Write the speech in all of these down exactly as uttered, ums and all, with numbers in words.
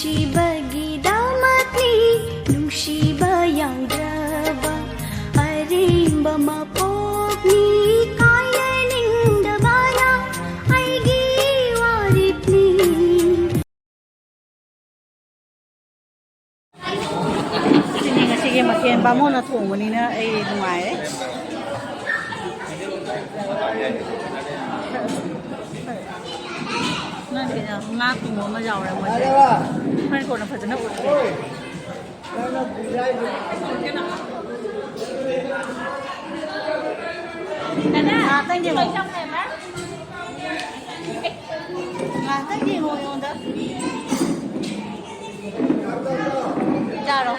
ꯅꯨꯡꯁꯤꯕꯒꯤꯗꯃꯛꯅꯤ, ꯅꯨꯡꯁꯤꯕ ꯌꯥꯎꯗ꯭ꯔꯕ ꯑꯔꯦꯝꯕ ꯃꯄꯣꯛꯅꯤ, ꯀꯥꯏꯌꯥꯅꯤꯡꯗꯕꯅ ꯑꯩꯒꯤ ꯋꯥꯔꯦꯞꯅꯤ꯫ ꯁꯤꯅꯤ ꯉꯁꯤꯒꯤ ꯃꯊꯦꯜ, ꯕꯥꯃꯣꯟꯅ ꯊꯣꯡꯕꯅꯤꯅ ꯑꯩ ꯅꯨꯡꯉꯥꯏꯔꯦ꯫ ꯅꯪꯒꯤꯅ ꯉꯥ ꯊꯣꯡꯕ ꯑꯃ ꯌꯥꯎꯔꯦ ꯃꯣꯏꯁꯦ꯫ ꯍꯣꯔꯦꯟ ꯀꯣꯟꯅ ꯐꯖꯅ ꯎꯠꯀꯦ꯫ ꯉꯥꯛꯇꯪ ꯌꯦꯡꯉꯣ꯫ ꯉꯥꯛꯇꯪ ꯌꯦꯡꯉꯣ ꯑꯩꯉꯣꯟꯗ꯫ ꯆꯥꯔꯣ꯫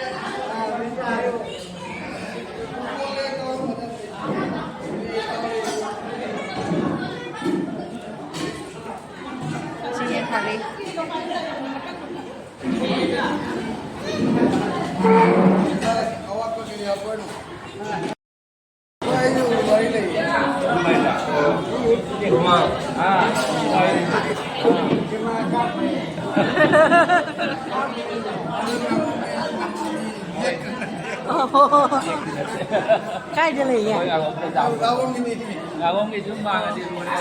ꯁꯤꯅꯦ ꯊꯥꯔꯤ꯫ ꯀꯥꯏꯗ ꯂꯩꯒꯦ? ꯉꯥꯒꯣꯝꯒꯤ ꯁꯨꯝ ꯃꯥꯡꯉꯗꯤ ꯂꯣꯏꯔꯦ꯫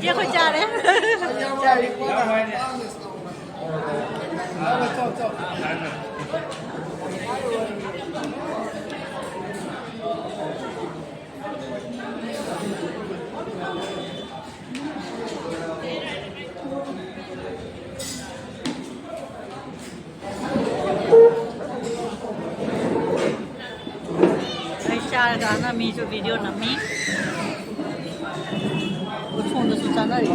ꯆꯦ, ꯑꯩꯈꯣꯏ ꯆꯥꯔꯦ꯫ ꯆꯥꯔꯦ꯫ ꯑꯩ ꯆꯥꯔꯒ ꯃꯤꯁꯨ video ꯅꯝꯃꯤ꯫ ꯎꯊꯣꯡꯗꯁꯨ ꯆꯥꯅꯔꯤ꯫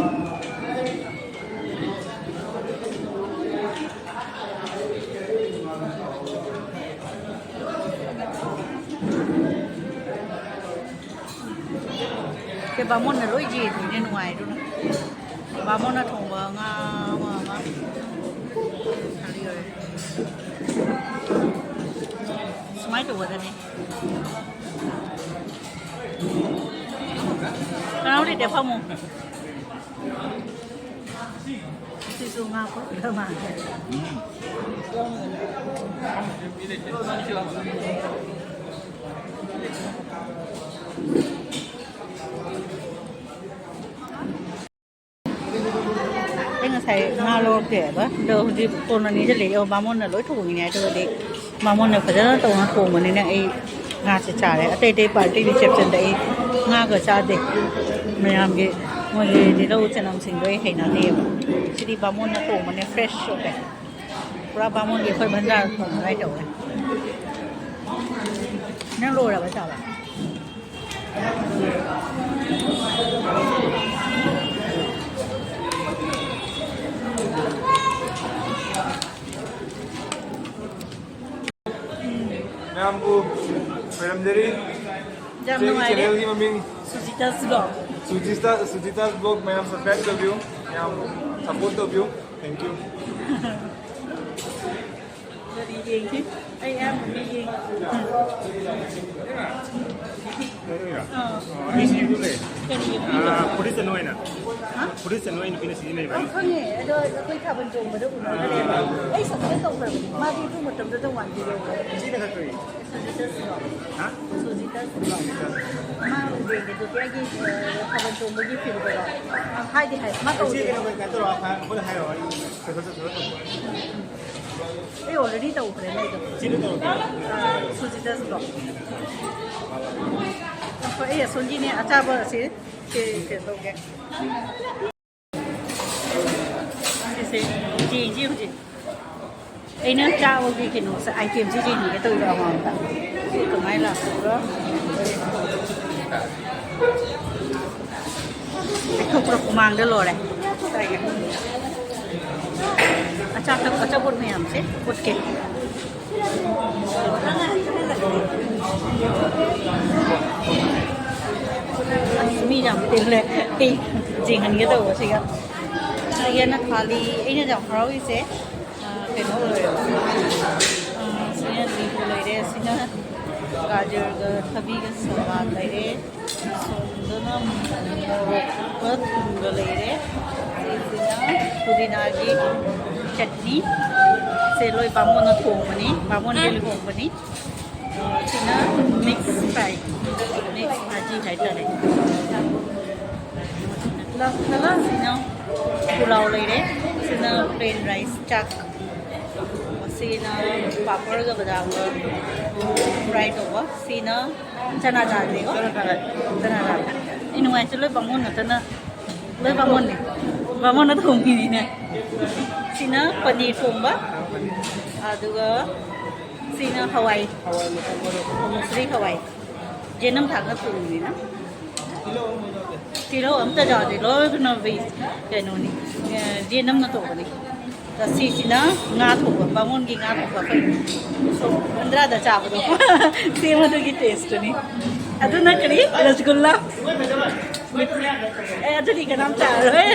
ꯁꯦ ꯕꯥꯃꯣꯟꯅ ꯂꯣꯏ ꯌꯦꯜꯂꯤꯅꯦ ꯅꯨꯡꯉꯥꯏꯗꯨꯅ꯫ ꯕꯥꯃꯣꯟꯅ ꯊꯣꯡꯕ ꯉꯥ ꯑꯃ ꯑꯃ꯫ ꯁꯨꯃꯥꯏꯅ ꯇꯧꯒꯗꯅꯤ꯫ ꯀꯅꯥ ꯂꯩꯇꯦ ꯐꯝꯃꯣ꯫ ꯁꯤ ꯉꯥ ꯐꯨꯠꯄ ꯃꯥꯜꯂꯦ꯫ ꯑꯩ ꯉꯁꯥꯏ ꯉꯥ ꯂꯧꯔꯛꯇꯦꯕ, ꯑꯗꯣ ꯍꯧꯖꯤꯛ ꯀꯣꯟ ꯑꯅꯤꯁꯦ ꯂꯩ꯫ ꯑꯣ, ꯕꯥꯃꯣꯟꯅ ꯂꯣꯏ ꯊꯣꯡꯉꯤꯅꯦ꯫ ꯑꯗꯨꯒꯗꯤ ꯕꯥꯃꯣꯟꯅ ꯐꯖꯅ ꯇꯧꯅ ꯊꯣꯡꯕꯅꯤꯅ ꯑꯩ ꯉꯥꯁꯦ ꯆꯥꯔꯦ꯫ ꯑꯇꯩ ꯑꯇꯩ ꯄꯥꯔꯇꯤ ꯔꯤꯁꯦꯞꯁꯟꯗ ꯑꯩ ꯉꯥꯒ ꯆꯥꯗꯦ꯫ ꯃꯌꯥꯝꯒꯤ ꯃꯣꯏꯒꯤ ꯇꯤꯜꯍꯧ ꯆꯅꯝꯁꯤꯡꯗꯣ ꯑꯩ ꯍꯩꯅꯗꯦꯕ꯫ ꯁꯤꯗꯤ ꯕꯥꯃꯣꯟꯅ ꯊꯣꯡꯕꯅꯦ, ꯐ꯭ꯔꯦꯁ ꯑꯣꯏꯔꯦ꯫ ꯄꯨꯔꯥ ꯕꯥꯃꯣꯟꯒꯤ ꯑꯩꯈꯣꯏ ꯚꯟꯗꯥꯔ ꯊꯣꯡꯕ ꯑꯗꯨꯃꯥꯏꯅ ꯇꯧꯋꯦ꯫ ꯅꯪ ꯂꯣꯏꯔꯕ ꯆꯥꯕ? ꯃꯌꯥꯝꯕꯨ ꯈꯣꯏꯔꯝꯖꯔꯤ꯫ ꯌꯥꯝ ꯏꯆꯦꯒꯤ ꯅꯨꯡꯉꯥꯏꯔꯦ꯫ ꯆꯦꯅꯦꯜꯒꯤ ꯃꯃꯤꯡ ꯁꯨꯖꯤꯇꯥ ꯁꯤꯂꯣꯡ꯫ ꯁꯨꯖꯤꯇꯥ, ꯁꯨꯖꯤꯇꯥ ꯕ꯭ꯂꯣꯒ꯫ ꯃꯌꯥꯝ ꯁꯕꯁꯀ꯭ꯔꯥꯏꯕ ꯇꯧꯕꯤꯌꯨ, ꯃꯌꯥꯝ ꯁꯄꯣꯔꯠ ꯇꯧꯕꯤꯌꯨ꯫ Thank you꯫ ꯑꯗꯨꯗꯤ ꯌꯦꯡꯁꯤ꯫ ꯑꯩ ꯑꯌꯥꯝꯕꯅ ꯌꯦꯡꯉꯤ꯫ ꯀꯩꯅꯣꯒꯤꯔꯣ? ꯑꯥ꯫ ꯑꯣ, ꯑꯩ ꯁꯤꯒꯤꯗꯨ ꯂꯩ꯫ ꯀꯔꯤ? ꯑꯥ, ꯐꯨꯔꯤꯠ ꯆꯟꯕ ꯑꯣꯏꯅ꯫ ꯍꯥ? ꯐꯨꯔꯤꯠ ꯆꯟꯕ ꯑꯣꯏꯅ ꯅꯨꯄꯤꯅ ꯁꯤꯖꯤꯟꯅꯩꯕ꯫ ꯑꯣ, ꯈꯪꯉꯦ꯫ ꯑꯗꯣ ꯑꯩꯈꯣꯏ ꯊꯥꯕꯜ ꯆꯣꯡꯕꯗ ꯎꯅꯈ꯭ꯔꯦꯕ꯫ ꯑꯩ ꯁꯕꯁꯀ꯭ꯔꯥꯏꯕ ꯇꯧꯈ꯭ꯔꯕꯅꯤ꯫ ꯃꯥꯗꯤ ꯑꯗꯨ ꯃꯇꯝꯗꯨꯗ ꯋꯥꯟ ꯖꯤꯔꯣ꯫ ꯁꯤꯅ ꯈꯛꯇꯅꯤ꯫ ꯁꯨꯖꯤꯇꯥ ꯁꯤꯂꯣꯡ꯫ ꯍꯥ? ꯁꯨꯖꯤꯇꯥ ꯁꯤꯂꯣꯡ꯫ ꯃꯥ ꯎꯗꯦ, ꯖꯣꯇꯤꯌꯥꯒꯤ, ꯑ, ꯊꯥꯕꯜ ꯆꯣꯡꯕꯒꯤ ꯐꯤꯜꯗꯣ꯫ ꯍꯥꯏꯗꯤ ꯍꯥꯏ, ꯃꯥ ꯁꯤ ꯀꯧꯗꯦ꯫ ꯀꯩꯅꯣ, ꯀꯩꯅꯣ ꯇꯧꯔꯣ, ꯑꯩꯈꯣꯏꯗ ꯍꯥꯏꯔꯛꯑꯣ, ꯑꯩ ꯀꯩꯅꯣ ꯇꯧꯔꯣ꯫ ꯑꯩ already ꯇꯧꯈ꯭ꯔꯦ ꯅꯣꯏꯗꯣ꯫ ꯁꯤꯗ ꯇꯧꯔꯣ꯫ ꯑ, ꯁꯨꯖꯤꯇꯥ ꯁꯤꯂꯣꯡ꯫ ꯑꯩꯈꯣꯏ, ꯑꯩ ꯑꯁꯣꯝꯒꯤꯅꯦ, ꯑꯆꯥꯕ ꯑꯁꯤ ꯁꯦ, ꯁꯦ ꯇꯧꯒꯦ꯫ ꯁꯤꯁꯦ ꯌꯦꯡꯁꯤ ꯍꯧꯖꯤꯛ꯫ ꯑꯩꯅ ꯆꯥꯕꯒꯤ ꯀꯩꯅꯣꯁꯦ, item ꯁꯦ ꯌꯦꯡꯍꯟꯒꯦ ꯇꯧꯔꯤꯕ ꯑꯃꯃꯝꯗ꯫ ꯁꯤ ꯀꯃꯥꯏꯅ ꯂꯥꯛꯄ꯭ꯔꯥ? ꯂꯩꯊꯣꯛꯄ꯭ꯔꯥ? ꯍꯨꯃꯥꯡꯗ ꯂꯣꯏꯔꯦ꯫ ꯑꯆꯥꯄꯣꯠ, ꯑꯆꯥꯄꯣꯠ ꯃꯌꯥꯝꯁꯦ ꯎꯠꯀꯦ꯫ ꯑꯁ, ꯃꯤ ꯌꯥꯝ ꯇꯤꯜꯂꯦ꯫ ꯑꯩ ꯌꯦꯡꯍꯟꯒꯦ ꯇꯧꯕꯁꯤꯒ꯫ ꯁꯤꯒꯤꯅ ꯊꯥꯂꯤ꯫ ꯑꯩꯅ ꯌꯥꯝ ꯍꯔꯥꯎꯔꯤꯁꯦ, ꯑ, ꯀꯩꯅꯣ ꯑꯣꯏꯔꯦ꯫ ꯑ, ꯁꯤꯅ ꯂꯤꯕꯨ ꯂꯩꯔꯦ, ꯁꯤꯅ ꯒꯥꯖꯔꯒ ꯊꯕꯤꯒ ꯁꯂꯥꯗ ꯂꯩꯔꯦ, ꯁꯣꯝꯗꯅ ꯃꯣꯔꯣꯛꯀ ꯊꯨꯝꯒ ꯂꯩꯔꯦ, ꯁꯤꯁꯤꯅ ꯄꯨꯗꯤꯅꯥꯒꯤ ꯆꯠꯅꯤ꯫ ꯁꯦ ꯂꯣꯏ ꯕꯥꯃꯣꯟꯅ ꯊꯣꯡꯕꯅꯤ, ꯕꯥꯃꯣꯟꯒꯤ ꯂꯨꯍꯣꯡꯕꯅꯤ꯫ ꯁꯤꯅ ꯃꯤꯛꯁ ꯐ꯭ꯔꯥꯏ, ꯃꯤꯛꯁ ꯚꯥꯖꯤ ꯍꯥꯏꯇꯥꯔꯦ꯫ ꯁꯤꯅ ꯄꯨꯂꯥꯎ ꯂꯩꯔꯦ꯫ ꯁꯤꯅ ꯄ꯭ꯂꯦꯟ ꯔꯥꯏꯁ, ꯆꯥꯛ꯫ ꯁꯤꯅ ꯄꯥꯄꯔꯒ ꯕꯗꯥꯝꯒ ꯐ꯭ꯔꯥꯏ ꯇꯧꯕ꯫ ꯁꯤꯅ ꯆꯅꯥ ꯗꯥꯜꯅꯤꯀꯣ꯫ ꯆꯅꯥ ꯗꯥꯜ꯫ ꯆꯅꯥ ꯗꯥꯜ꯫ ꯑꯩ ꯅꯨꯡꯉꯥꯏꯇꯦ, ꯂꯣꯏ ꯕꯥꯃꯣꯟ ꯉꯥꯛꯇꯅ꯫ ꯂꯣꯏ ꯕꯥꯃꯣꯟꯅꯦ꯫ ꯕꯥꯃꯣꯟꯅ ꯊꯣꯡꯕꯤꯅꯤꯅꯦ꯫ ꯁꯤꯅ ꯄꯅꯤꯔ ꯊꯣꯡꯕ꯫ ꯑꯗꯨꯒ ꯁꯤꯅ ꯍꯋꯥꯏ꯫ ꯍꯋꯥꯏ ꯃꯀꯨ ꯃꯔꯨ꯫ ꯃꯨꯁꯔꯤ ꯍꯋꯥꯏ꯫ ꯌꯦꯅꯝ ꯊꯥꯛꯅ ꯊꯣꯡꯕꯅꯤꯅ꯫ ꯇꯤꯜꯍꯧ ꯑꯝꯇ ꯌꯥꯎꯗꯦ, ꯂꯣꯏꯅ ꯚꯦꯖ ꯀꯩꯅꯣꯅꯤ꯫ ꯑꯦ, ꯌꯦꯅꯝꯅ ꯇꯧꯕꯅꯤ꯫ ꯑꯗ ꯁꯤꯁꯤꯅ ꯉꯥ ꯊꯣꯡꯕ, ꯕꯥꯃꯣꯟꯒꯤ ꯉꯥ ꯊꯣꯡꯕ ꯑꯩꯈꯣꯏ ꯁꯣꯛ ꯕꯟꯗ꯭ꯔꯥꯗ ꯆꯥꯕꯗꯣ꯫ ꯁꯦꯝ ꯑꯗꯨꯒꯤ ꯇꯦꯁꯇꯨꯅꯤ꯫ ꯑꯗꯨꯅ ꯀꯔꯤ? ꯔꯁꯒꯨꯜꯂꯥ꯫ ꯑꯦ, ꯑꯗꯨꯗꯤ ꯀꯅꯥꯝ ꯆꯥꯔꯣꯏ꯫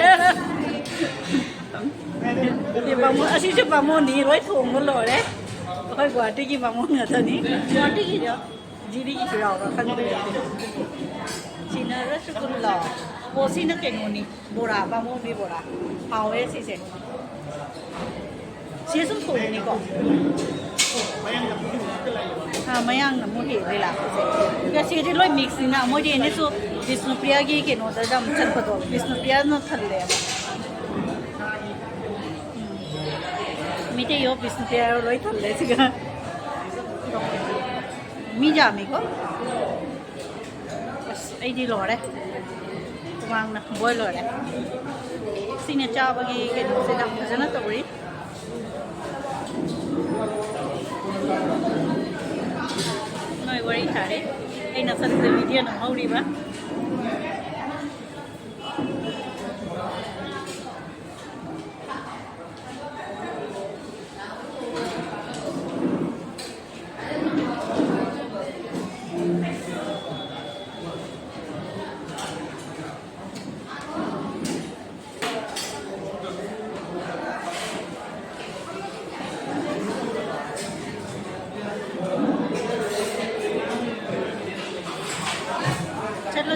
ꯁꯤ ꯕꯥꯃꯣꯟ, ꯑꯁꯤꯁꯨ ꯕꯥꯃꯣꯟꯅꯤ, ꯂꯣꯏ ꯊꯣꯡꯕ ꯂꯣꯏꯔꯦ꯫ ꯑꯩꯈꯣꯏ ꯒꯨꯋꯥꯍꯥꯇꯤꯒꯤ ꯕꯥꯃꯣꯟ ꯉꯥꯛꯇꯅꯤ꯫ ꯒꯨꯋꯥꯍꯥꯇꯤꯒꯤꯗ ꯖꯤꯔꯤꯒꯤꯁꯨ ꯌꯥꯎꯕ꯭ꯔꯥ ꯈꯪꯗꯦ꯫ ꯁꯤꯅ ꯔꯁꯒꯨꯜꯂꯥ꯫ ꯑꯣ, ꯁꯤꯅ ꯀꯩꯅꯣꯅꯤ, ꯕꯣꯔꯥ, ꯕꯥꯃꯣꯟꯒꯤ ꯕꯣꯔꯥ꯫ ꯍꯥꯎꯋꯦ ꯁꯤꯁꯦ꯫ ꯁꯤ ꯁꯨꯝ ꯊꯣꯡꯉꯤꯅꯤꯀꯣ꯫ ꯑꯥ, ꯃꯌꯥꯡꯅ ꯑꯃꯨꯛ ꯍꯦꯜꯂꯦ ꯂꯥꯛꯄꯁꯦ꯫ ꯑꯗꯨꯒ ꯁꯤꯗꯤ ꯂꯣꯏ ꯃꯤꯛꯁꯅꯤꯅ, ꯃꯣꯏꯗꯤ ꯑꯦꯅꯤꯁꯨ ꯕꯤꯁꯅꯨꯄ꯭ꯔꯤꯌꯥꯒꯤ ꯀꯩꯅꯣꯗ ꯌꯥꯝ ꯆꯠꯄꯗꯣ, ꯕꯤꯁꯅꯨꯄ꯭ꯔꯤꯌꯥꯅ ꯊꯜꯂꯦꯕ꯫ ꯎꯝ꯫ ꯃꯤꯇꯩ ꯌꯣ ꯕꯤꯁꯅꯨꯄ꯭ꯔꯤꯌꯥ ꯂꯣꯏ ꯊꯜꯂꯦ ꯁꯤꯒ꯫ ꯃꯤ ꯌꯥꯝꯃꯤꯀꯣ꯫ ꯑꯁ, ꯑꯩꯗꯤ ꯂꯣꯏꯔꯦ꯫ ꯍꯨꯃꯥꯡꯅ ꯕꯣꯏ ꯂꯣꯏꯔꯦ꯫ ꯁꯤꯅ ꯆꯥꯕꯒꯤ ꯀꯩꯅꯣꯁꯦ ꯌꯥꯝ ꯐꯖꯅ ꯇꯧꯔꯤ꯫ ꯅꯣꯏ ꯋꯥꯔꯤ ꯁꯥꯔꯦ꯫ ꯑꯩꯅ ꯆꯠꯄꯗ ꯚꯤꯗꯤꯑꯣ ꯅꯝꯍꯧꯔꯤꯕ꯫ ꯆꯠꯂꯣ꯫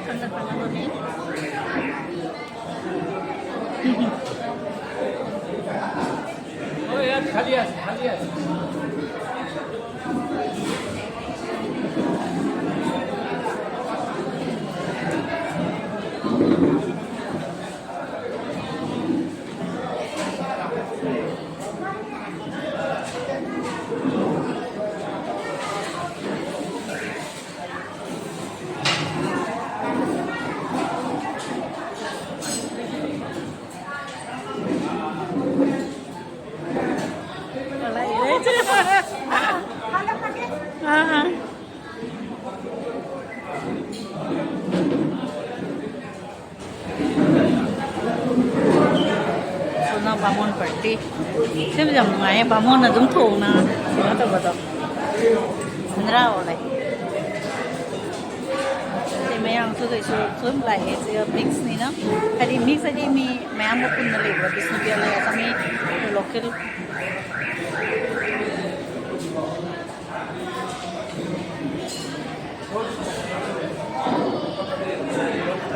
ꯈꯪꯅ ꯈꯪꯅꯕꯅꯤ꯫ ꯍꯣꯏ, ꯌꯥꯝ ꯈꯜꯂꯤ, ꯈꯜꯂꯤ꯫ ꯁꯣꯝꯅ ꯕꯥꯃꯣꯟ ꯄꯥꯔꯇꯤ꯫ ꯁꯤꯕꯨ ꯌꯥꯝ ꯅꯨꯡꯉꯥꯏꯌꯦ, ꯕꯥꯃꯣꯟꯅ ꯑꯗꯨꯝ ꯊꯣꯡꯅ ꯀꯩꯅꯣ ꯇꯧꯕꯗꯣ꯫ ꯁꯦꯟꯗ꯭ꯔꯥ ꯑꯣꯜꯂꯦ꯫ ꯁꯤ ꯃꯌꯥꯡꯁꯨ ꯀꯩꯁꯨ ꯁꯨꯝ ꯂꯥꯛꯑꯦ, ꯁꯤꯒ ꯃꯤꯛꯁꯅꯤꯅ꯫ ꯍꯥꯏꯗꯤ ꯃꯤꯛꯁ ꯍꯥꯏꯗꯤ ꯃꯤ ꯃꯌꯥꯝꯒ ꯄꯨꯟꯅ ꯂꯩꯕ, ꯕꯤꯁꯅꯨꯄ꯭ꯔꯤꯌꯥ ꯂꯩꯔꯒ ꯃꯤ ꯂꯣꯀꯦꯜ꯫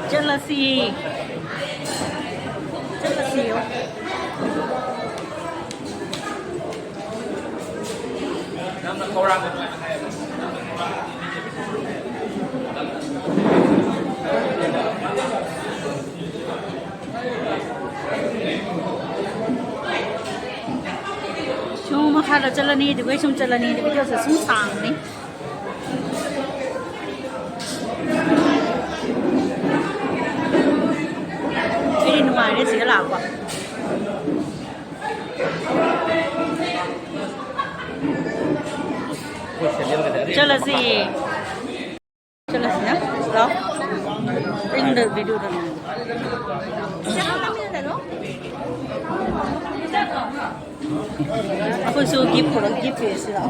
ꯆꯠꯂꯁꯤ꯫ ꯆꯠꯂꯁꯤꯌꯣ꯫ ꯁꯨꯝ ꯃꯈꯥꯗ ꯆꯠꯂꯅꯤ, ꯑꯗꯨꯒ ꯁꯨꯝ ꯆꯠꯂꯅꯤ, ꯑꯗꯨ videoꯁꯦ ꯁꯨꯝ ꯁꯥꯡꯉꯅꯤ꯫ ꯑꯩꯗꯤ ꯅꯨꯡꯉꯥꯏꯔꯦ ꯁꯤꯗ ꯂꯥꯛꯄ꯫ ꯆꯠꯂꯁꯤ꯫ ꯆꯠꯂꯁꯤꯅ꯫ ꯂꯥꯎ꯫ ꯑꯩꯉꯣꯟꯗ videoꯗ ꯅꯝꯃꯣ꯫ ꯑꯩꯈꯣꯏꯁꯨ gift ꯄꯨꯔꯛ-, gift ꯄꯤꯔꯁꯤ ꯂꯥꯎ꯫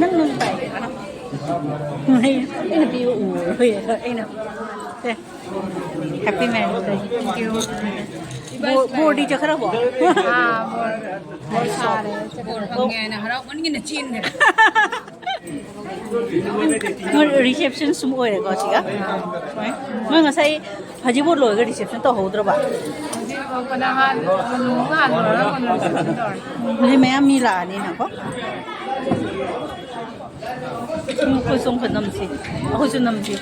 ꯅꯪ ꯅꯪ ꯄꯥꯏ꯫ ꯑꯩꯅ ꯄꯤꯕ ꯎꯔꯣꯏ꯫ ꯑꯩꯅ꯫ ꯁꯦ꯫ Happy Marriage Day. Thank you. ꯕꯣ-, ꯕꯣꯔꯗꯤ ꯆꯠꯈ꯭ꯔꯕꯣ? ꯑꯥ, ꯕꯣꯔ, ꯕꯣꯔ ꯁꯥꯔꯦ꯫ ꯕꯣꯔ ꯐꯪꯉꯦ ꯍꯥꯏꯅ ꯍꯔꯥꯎꯃꯟꯒꯤꯅ ꯆꯦꯟꯈ꯭ꯔꯦ꯫ ꯃꯣꯏ reception ꯁꯨꯝ ꯑꯣꯏꯔꯦꯀꯣ ꯁꯤꯒ꯫ ꯃꯣꯏ ꯉꯁꯥꯏ ꯍꯧꯖꯤꯛꯐꯥꯎ ꯂꯣꯏꯔꯒ reception ꯇꯧꯍꯧꯗ꯭ꯔꯕ? ꯍꯧꯖꯤꯛ ꯀꯅꯥ ꯍꯥꯟ-, ꯍꯥꯟ ꯂꯣꯏꯔꯒ ꯀꯣꯟꯅ reception ꯇꯧꯔꯅꯤ꯫ ꯍꯧꯖꯤꯛ ꯃꯌꯥꯝ ꯃꯤ ꯂꯥꯛꯑꯅꯤꯅꯀꯣ꯫ ꯎꯝ, ꯑꯩꯈꯣꯏꯁꯨ ꯑꯃꯨꯛꯀ ꯅꯝꯁꯤ꯫ ꯑꯩꯈꯣꯏꯁꯨ ꯅꯝꯁꯤ꯫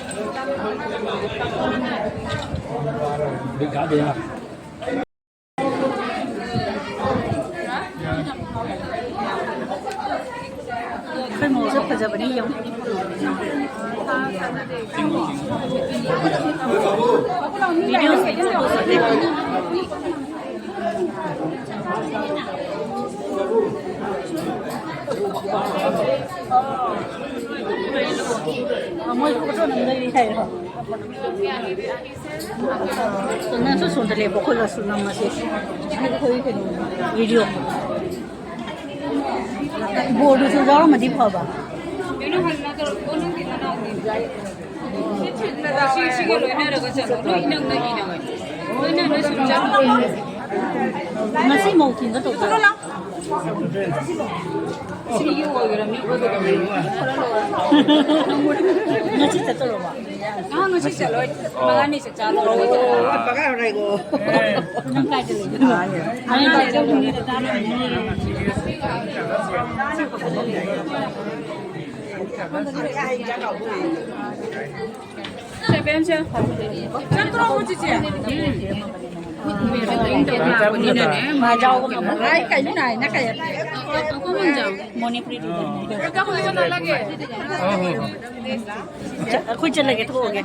ꯑꯩꯈꯣꯏ ꯃꯧꯁꯦ ꯐꯖꯕꯅꯤ ꯌꯦꯡꯉꯨ꯫ Video ꯁꯦ ꯐꯖꯗꯦ꯫ ꯃꯣꯏ ꯐꯣꯇꯣ ꯅꯝꯗꯣꯏꯅꯤ ꯍꯥꯏꯔꯣ? ꯅꯪꯁꯨ ꯁꯣꯝꯗ ꯂꯦꯞꯄꯣ, ꯑꯩꯈꯣꯏꯒꯁꯨ ꯅꯝꯃꯁꯦ꯫ ꯑꯩꯈꯣꯏ ꯀꯩꯅꯣ, video꯫ ꯕꯣꯔꯗꯨꯁꯨ ꯌꯥꯎꯔꯝꯃꯗꯤ ꯐꯕ꯫ ꯁꯤ, ꯁꯤꯒ ꯂꯣꯏꯅꯔꯒ ꯆꯠꯂꯣ꯫ ꯅꯣꯏ ꯏꯅꯛ ꯅꯛꯏꯅ꯫ ꯂꯣꯏꯅ ꯅꯣꯏ ꯁꯨꯝ ꯆꯠꯂꯣ꯫ ꯉꯁꯤ ꯃꯧ ꯊꯤꯟꯕ ꯇꯧꯗꯣꯏꯔꯣ? ꯁꯤꯒꯤ ꯑꯣꯏꯒꯦꯔꯥ, ꯃꯤ ꯑꯣꯏꯒꯦꯔꯥ, ꯃꯤ ꯑꯣꯏꯒꯦꯔꯥ꯫ ꯉꯁꯤ ꯆꯠꯇꯧꯔꯕꯣ? ꯑꯥ, ꯉꯁꯤ ꯆꯠꯂꯣꯏ꯫ ꯃꯉꯥꯅꯤ ꯆꯠ ꯆꯥꯂꯣꯏ꯫ ꯅꯪ ꯀꯥꯏꯗ ꯂꯩꯒꯦ? ꯑꯩ ꯀꯥꯏꯗ ꯂꯩꯒꯦ? ꯆꯠꯇ꯭ꯔꯣꯕꯣ, ꯆꯤꯆꯦ? ꯎꯝ꯫ ꯃꯥ ꯌꯥꯎꯕ ꯉꯝꯃꯔꯣꯏ꯫ ꯀꯩꯅꯣ ꯅꯥꯏꯅ ꯀꯩ-, ꯃꯅꯤꯄꯨꯔꯤ teacher꯫ ꯑꯩꯈꯣꯏ ꯆꯠꯂꯒꯦ, ꯊꯣꯛꯑꯒꯦ꯫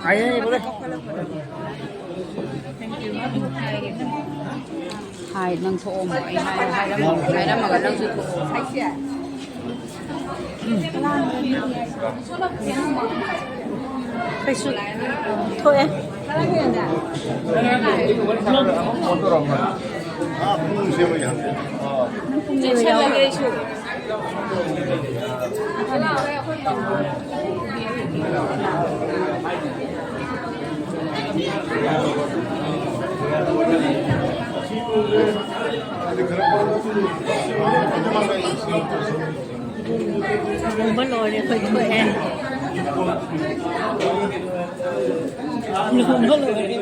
ꯍꯥꯏ, ꯅꯪ ꯊꯣꯛꯑꯝꯃꯣ꯫ ꯑꯩ ꯍꯥꯏꯔꯝꯃꯒ, ꯍꯥꯏꯔꯝꯃꯒ ꯅꯪꯁꯨ ꯊꯣꯛꯑꯣ꯫ ꯀꯩꯁꯨ ꯊꯣꯛꯑꯦ꯫ ꯆꯦꯟꯁꯜꯂꯒꯦ ꯑꯩꯁꯨ꯫ ꯂꯨꯍꯣꯡꯕ ꯂꯣꯏꯔꯦ, ꯑꯩꯈꯣꯏ ꯊꯣꯛꯑꯦ꯫ ꯂꯨꯍꯣꯡꯕ ꯂꯣꯏꯔꯦ꯫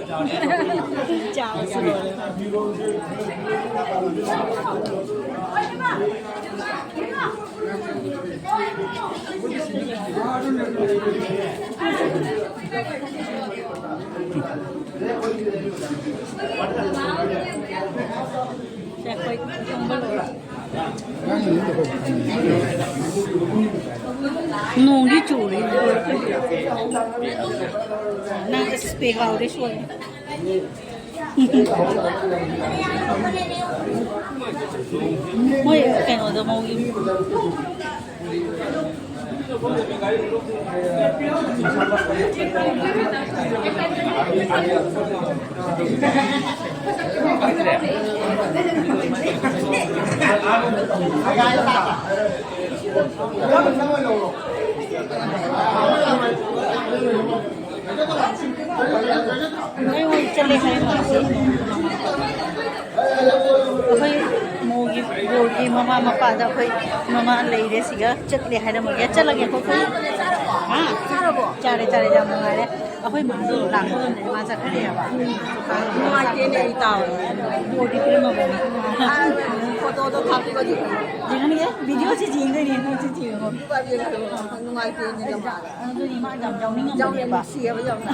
ꯆꯥꯕꯁꯨ ꯂꯣꯏꯔꯦ꯫ ꯁꯦ, ꯑꯩꯈꯣꯏ ꯊꯣꯡꯕ ꯂꯣꯏꯔꯦ꯫ ꯅꯣꯡꯗꯤ ꯆꯨꯔꯤ꯫ ꯅꯪ ꯑꯁ ꯄꯦ ꯍꯥꯎꯔꯦ ꯁꯣꯏ꯫ ꯃꯣꯏ ꯀꯩꯅꯣꯗꯣ ꯃꯧꯒꯤ꯫ ꯑꯩ ꯍꯣꯏ ꯆꯠꯂꯦ ꯍꯥꯏ ꯃꯥꯁꯦ꯫ ꯑꯩꯈꯣꯏ ꯃꯧꯒꯤ ꯕꯣꯔꯒꯤ ꯃꯃꯥ ꯃꯄꯥꯗ ꯑꯩꯈꯣꯏ ꯃꯃꯥ ꯂꯩꯔꯦ ꯁꯤꯒ ꯆꯠꯂꯦ ꯍꯥꯏꯔꯝꯃꯒꯦ꯫ ꯆꯠꯂꯒꯦꯀꯣ ꯑꯩꯈꯣꯏ꯫ ꯍꯥ? ꯆꯥꯔꯕꯣ? ꯆꯥꯔꯦ, ꯆꯥꯔꯦ, ꯌꯥꯝ ꯅꯨꯡꯉꯥꯏꯔꯦ꯫ ꯑꯩꯈꯣꯏ ꯃꯥꯗꯣ ꯂꯥꯛꯄꯒꯅꯦ ꯃꯥ ꯆꯠꯈ꯭ꯔꯦꯕ꯫ ꯅꯨꯡꯉꯥꯏꯇꯦꯅꯦ, ꯑꯩ ꯇꯥꯎ꯫ ꯕꯣꯔꯗꯤ ꯄꯤꯔꯝꯃꯕꯅꯦ꯫ ꯑꯥ, ꯐꯣꯇꯣꯗꯣ ꯊꯥꯕꯤꯔꯣ ꯑꯗꯨꯗꯤ꯫ ꯌꯦꯡꯍꯟꯒꯦ, ꯚꯤꯗꯤꯑꯣꯁꯤ ꯌꯦꯡꯗꯣꯏꯅꯦ, ꯅꯪꯁꯨ ꯌꯦꯡꯉꯣ꯫ ꯅꯨꯡꯉꯥꯏꯇꯦꯅꯦ, ꯅꯃꯥꯗꯣ꯫ ꯑꯗꯨꯅꯤ ꯃꯥ ꯌꯥꯝ ꯌꯥꯎꯅꯤꯡꯉꯝꯕꯅꯦꯕ꯫ ꯅꯨꯡꯁꯤꯌꯦꯕ ꯌꯥꯝꯅ꯫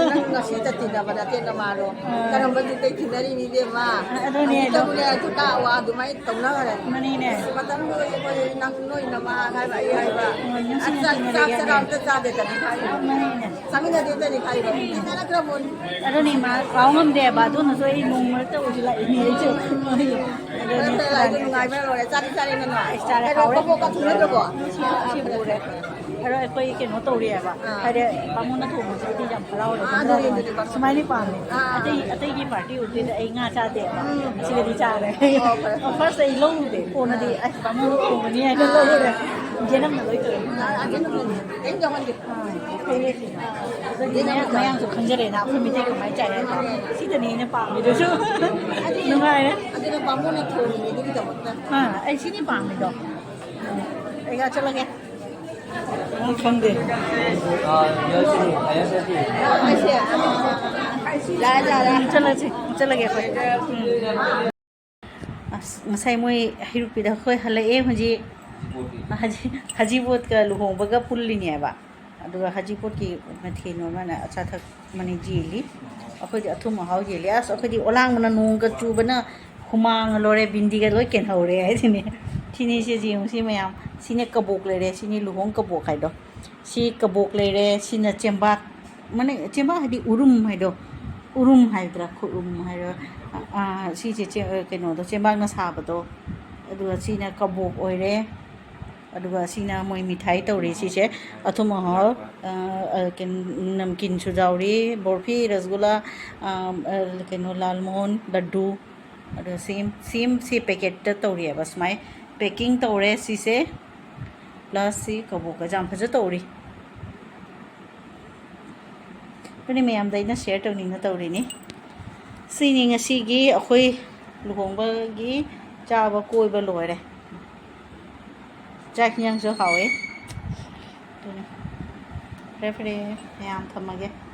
ꯅꯪ ꯉꯁꯤ ꯆꯠꯇꯤꯟꯅꯕ ꯅꯠꯇꯦ ꯅꯃꯥꯗꯣ꯫ ꯑꯥ꯫ ꯀꯔꯝꯕ ꯖꯨꯛꯇꯩ ꯇꯤꯟꯅꯔꯤꯅꯤ ꯏꯕꯦꯝꯃ? ꯑꯗꯨꯅꯦ ꯑꯗꯣ꯫ ꯍꯧꯖꯤꯛꯇꯕꯨꯅꯦ ꯖꯨꯛꯇ ꯋꯥ ꯑꯗꯨꯃꯥꯏꯅ ꯇꯧꯅꯈ꯭ꯔꯦ꯫ ꯃꯥꯅꯤꯅꯦ꯫ ꯑꯁ, ꯃꯇꯝꯗꯨꯗ ꯑꯩꯈꯣꯏ ꯅꯪ ꯅꯣꯏ ꯅꯃꯥ ꯍꯥꯏꯕ ꯑꯩ ꯍꯥꯏꯕ꯫ ꯑꯣ, ꯅꯤꯡꯁꯤꯡ ꯑꯁ, ꯆꯥꯛ ꯅꯤꯡꯁꯤꯡꯅꯔꯦ꯫ ꯆꯔꯥ ꯑꯝꯇ ꯆꯥꯗꯦꯗꯅ ꯍꯥꯏ꯫ ꯃꯥꯅꯤꯅꯦ꯫ ꯆꯥꯃꯤꯟꯅꯗꯦꯗꯅꯤ ꯍꯥꯏꯕ꯫ ꯇꯤꯟꯅꯔꯛꯇ꯭ꯔꯕꯣꯅꯤ꯫ ꯑꯗꯨꯅꯤ ꯃꯥ ꯀꯥꯎ ꯉꯝꯗꯦꯕ꯫ ꯑꯗꯨꯅꯁꯨ ꯑꯩ ꯅꯣꯡ ꯃꯔꯛꯇ ꯎꯁꯤꯜꯂꯛꯏꯅꯦ ꯑꯩꯁꯨ꯫ ꯑꯗꯨꯅꯤ ꯐꯔꯦ, ꯐꯔꯦ, ꯑꯩꯁꯨ ꯅꯨꯡꯉꯥꯏꯕ꯭ꯔꯥ ꯂꯣꯏꯔꯦ꯫ ꯆꯥꯗꯤ ꯆꯥꯔꯦ ꯅꯪ? ꯑꯩ ꯆꯥꯔꯦ, ꯀꯩꯅꯣ, ꯍꯥꯎꯔꯦ꯫ ꯀꯕꯣꯛꯀ ꯊꯨꯝꯅꯗ꯭ꯔꯕꯣ? ꯁꯤ, ꯁꯤ ꯄꯨꯔꯦ꯫ ꯑꯗꯣ ꯑꯩꯈꯣꯏ ꯀꯩꯅꯣ ꯇꯧꯔꯤꯑꯕ꯫ ꯑꯥ꯫ ꯍꯥꯏꯗꯤ ꯕꯥꯃꯣꯟꯅ ꯊꯣꯡꯕꯁꯦ ꯑꯩꯗꯤ ꯌꯥꯝ ꯍꯔꯥꯎꯋꯦ꯫ ꯑꯥ, ꯑꯗꯨꯅꯦ, ꯑꯗꯨꯅꯦ, ꯕꯥꯃꯣꯟ꯫ ꯁꯨꯃꯥꯏꯅ ꯄꯥꯝꯃꯦ꯫ ꯑꯥ꯫ ꯑꯇꯩ, ꯑꯇꯩꯒꯤ ꯄꯥꯔꯇꯤ ꯑꯣꯏꯗꯣꯏꯗ ꯑꯩ ꯉꯥ ꯆꯥꯗꯦꯕ꯫ ꯎꯝ꯫ ꯁꯤꯗꯗꯤ ꯆꯥꯔꯦ꯫ ꯑꯣ, ꯐꯔꯦ, ꯐꯔꯦ꯫ ꯑꯣ, ꯐꯥꯔꯁ ꯑꯩ ꯂꯧꯔꯨꯗꯦ꯫ ꯀꯣꯟꯅꯗꯤ ꯑꯥ꯫ ꯑꯁ ꯕꯥꯃꯣꯟꯅ ꯊꯣꯡꯕꯅꯤ ꯍꯥꯏꯅ ꯑꯥ꯫ ꯂꯧꯔꯨꯔꯦ꯫ ꯌꯦꯅꯝꯅ ꯂꯣꯏ ꯇꯧꯔꯦ꯫ ꯑꯥ, ꯌꯦꯅꯝꯅ ꯂꯣꯏ꯫ ꯀꯩꯝ ꯌꯥꯎꯍꯟꯗꯦ꯫ ꯑꯥ, ꯐꯩꯌꯦ꯫ ꯑꯗꯨꯗꯤ ꯃꯌꯥꯡ, ꯃꯌꯥꯡꯁꯨ ꯈꯪꯖꯔꯦꯅ ꯑꯩꯈꯣꯏ ꯃꯤꯇꯩ ꯀꯃꯥꯏꯅ ꯆꯥꯏ ꯍꯥꯏꯕ꯫ ꯁꯤꯗꯅꯦ ꯑꯩꯅ ꯄꯥꯝꯃꯤꯗꯨꯁꯨ꯫ ꯅꯨꯡꯉꯥꯏꯔꯦ꯫ ꯑꯗꯨꯅ ꯕꯥꯃꯣꯟꯅ ꯊꯣꯡꯉꯤꯅꯦ ꯑꯗꯨꯒꯤꯗꯃꯛꯇ꯫ ꯑꯥ, ꯑꯩ ꯁꯤꯅꯤ ꯄꯥꯝꯃꯤꯗꯣ꯫ ꯀꯌꯥ ꯆꯠꯂꯒꯦ? ꯅꯪ ꯈꯪꯗꯦ꯫ ꯆꯠꯂꯁꯤ, ꯆꯠꯂꯒꯦ ꯑꯩꯈꯣꯏ꯫ ꯎꯝ꯫ ꯑꯁ, ꯉꯁꯥꯏ ꯃꯣꯏ ꯍꯩꯔꯨꯛꯄꯤꯗ ꯑꯩꯈꯣꯏ ꯍꯜꯂꯛꯑꯦ ꯍꯧꯖꯤꯛ꯫ ꯍꯖꯤ-, ꯍꯖꯤꯄꯣꯠꯀ ꯂꯨꯍꯣꯡꯕꯒ ꯄꯨꯜꯂꯤꯅꯦꯕ꯫ ꯑꯗꯨꯒ ꯍꯖꯤꯄꯣꯠꯀꯤ ꯃꯊꯦꯜ ꯑꯃꯅ ꯑꯆꯥꯊꯛ ꯃꯅꯤ ꯌꯦꯜꯂꯤ꯫ ꯑꯩꯈꯣꯏꯗꯤ ꯑꯊꯨꯝ ꯑꯍꯥꯎ ꯌꯦꯜꯂꯤ꯫ ꯑꯁ, ꯑꯩꯈꯣꯏꯗꯤ ꯑꯣꯂꯥꯡꯕꯅ ꯅꯣꯡꯒ ꯆꯨꯕꯅ ꯍꯨꯃꯥꯡꯅ ꯂꯣꯏꯔꯦ, ꯕꯤꯟꯗꯤꯒ ꯂꯣꯏ ꯀꯦꯟꯍꯧꯔꯦ ꯍꯥꯏꯁꯤꯅꯦ꯫ ꯁꯤꯅꯤ ꯁꯤꯁꯦ ꯌꯦꯡꯉꯨ ꯁꯤ ꯃꯌꯥꯝ꯫ ꯁꯤꯅꯦ ꯀꯕꯣꯛ ꯂꯩꯔꯦ, ꯁꯤꯅꯤ ꯂꯨꯍꯣꯡ ꯀꯕꯣꯛ ꯍꯥꯏꯗꯣ꯫ ꯁꯤ ꯀꯕꯣꯛ ꯂꯩꯔꯦ, ꯁꯤꯅ ꯆꯦꯡꯕꯥꯛ, ꯃꯅꯦ, ꯆꯦꯡꯕꯥꯛ ꯍꯥꯏꯗꯤ ꯎꯔꯨꯝ ꯍꯥꯏꯗꯣ, ꯎꯔꯨꯝ ꯍꯥꯏꯕ꯭ꯔꯥ, ꯈꯨꯔꯨꯝ ꯍꯥꯏꯕ꯭ꯔꯥ? ꯑꯥ, ꯁꯤꯁꯦ ꯆꯦ-, ꯀꯩꯅꯣꯗꯣ, ꯆꯦꯡꯕꯥꯛꯅ ꯁꯥꯕꯗꯣ꯫ ꯑꯗꯨꯒ ꯁꯤꯅ ꯀꯕꯣꯛ ꯑꯣꯏꯔꯦ꯫ ꯑꯗꯨꯒ ꯁꯤꯅ ꯃꯣꯏ ꯃꯤꯊꯥꯏ ꯇꯧꯔꯤ꯫ ꯁꯤꯁꯦ ꯑꯊꯨꯝ ꯑꯍꯥꯎ, ꯑ, ꯑ, ꯀꯩꯅꯣ, ꯅꯝꯀꯤꯟꯁꯨ ꯌꯥꯎꯔꯤ, ꯕꯣꯔꯐꯤ, ꯔꯁꯒꯨꯂꯥ, ꯑ, ꯑ, ꯀꯩꯅꯣ, ꯂꯥꯜ ꯃꯣꯍꯣꯟ, ꯂꯗꯨ, ꯑꯗꯣ ꯁꯦꯝ, ꯁꯦꯝꯁꯦ ꯄꯦꯀꯦꯠꯇ ꯇꯧꯔꯤꯑꯕ꯫ ꯁꯨꯃꯥꯏ ꯄꯦꯀꯤꯡ ꯇꯧꯔꯦ ꯁꯤꯁꯦ꯫ ꯄ꯭ꯂꯁ ꯁꯤ ꯀꯕꯣꯛꯀꯁꯦ ꯌꯥꯝ ꯐꯖ ꯇꯧꯔꯤ꯫ ꯑꯗꯨꯅꯤ ꯃꯌꯥꯝꯗ ꯑꯩꯅ ꯁꯤꯌꯔ ꯇꯧꯅꯤꯡꯅ ꯇꯧꯔꯤꯅꯤ꯫ ꯁꯤꯅꯤ ꯉꯁꯤꯒꯤ ꯑꯩꯈꯣꯏ ꯂꯨꯍꯣꯡꯕꯒꯤ ꯆꯥꯕ ꯀꯣꯏꯕ ꯂꯣꯏꯔꯦ꯫ ꯆꯥꯛ ꯍꯤꯟꯖꯥꯡꯁꯨ ꯍꯥꯎꯋꯦ꯫ ꯑꯗꯨꯅꯤ꯫ ꯐꯔꯦ, ꯐꯔꯦ, ꯃꯌꯥꯝ ꯊꯝꯃꯒꯦ꯫